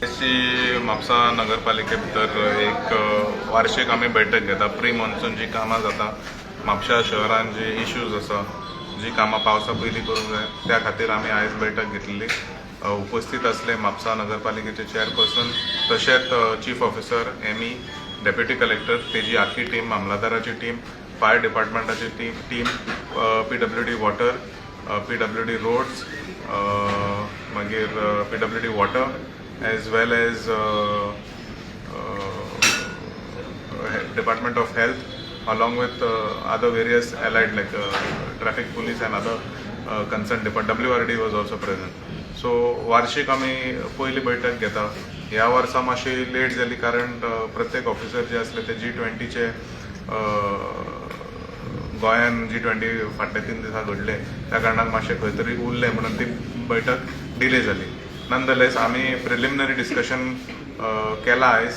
ची म्हापसा नगरपालिके भितर एक वार्षिक आमी बैठक घेता. प्री मॉन्सून जी कामां जाता, म्हापशा शहरान जे इश्यूज आसा, जी कामां पावसा पयलीं करूंक जाय, त्या खातीर आमी आयज बैठक घेतलेली. उपस्थित आसले म्हापसा नगरपालिकेचे चेअरपर्सन, तशेंच chief officer, ME, deputy collector, तेजी आखी टीम, मामलादाराची टीम, फायर डिपार्टमेंटाची team, PWD water, PWD roads, मागीर PWD water as well as Department of Health, along with other various allied like traffic police and other concerned department. WRD was also present. So वार्षिक आमी पयली बैठक घेता. ह्या वर्सा मातशी लेट जाली, कारण प्रत्येक ऑफिसर जे आसले ते जी 20चे, गोंयान जी 20 फाटल्या 3 दिसां घडले, त्या कारणान मातशें खंय तरी उरलें, म्हणून ती बैठक डिले जाली. ननदलेस आमी प्रिलिमिनरी डिस्कशन केला आयज.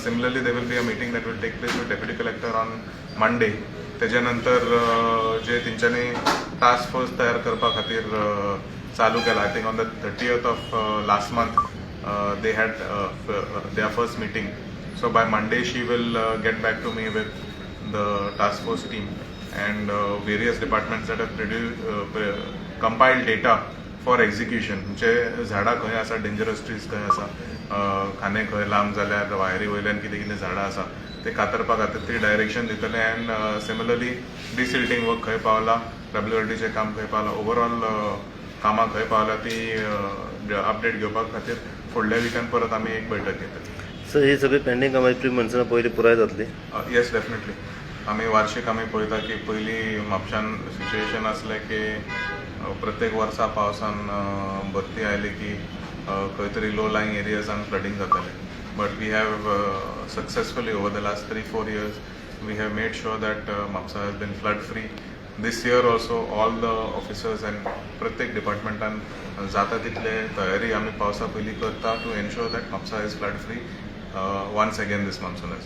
Similarly, there will be a meeting that will take place with deputy collector on Monday. तेच्या नंतर जे तेंच्यांनी टास्क फोर्स तयार करपा खातीर चालू केला, I think on the 30th of last month they had their first meeting. So by Monday she will get back to me with the task force team and various departments that have produced, compiled data for execution. म्हणजे झाडां खंय आसा, dangerous trees खंय आसा, खांदे खंय लांब जाल्यार, वायरी वयल्यान कितें कितें झाडां आसा, ते कातरपा खातीर ती डायरेक्शन दितले. अँड सिमिलरली डिसिल्टींग वर्क खंय पावला, डब्ल्यूआरडीचें काम खंय पावला, ओवरऑल कामां खंय पावला, ती अपडेट घेवपा खातीर फुडल्या विकान परत आमी एक बैठक घेतली. सर, ही सगळी पेंडींग कामां प्री मॉन्सुना पयलीं पुराय जातली? येस, डेफिनेटली. आमी वार्षिक आमी पळयता की पयलीं म्हापशान सिच्युएशन आसलें की प्रत्येक वर्सा पावसान भरती आयली की खंय तरी लो लायंग एरियाजान फ्लडींग जातालें, but we have successfully, over the last 3-4 years, we have made sure that Mapsa has been flood free. This year also, all the officers and प्रत्येक डिपार्टमेंटान जाता तितले तयारी आमी पावसा पयलीं करता to ensure that Mapsa is flood free once again this monsoon as.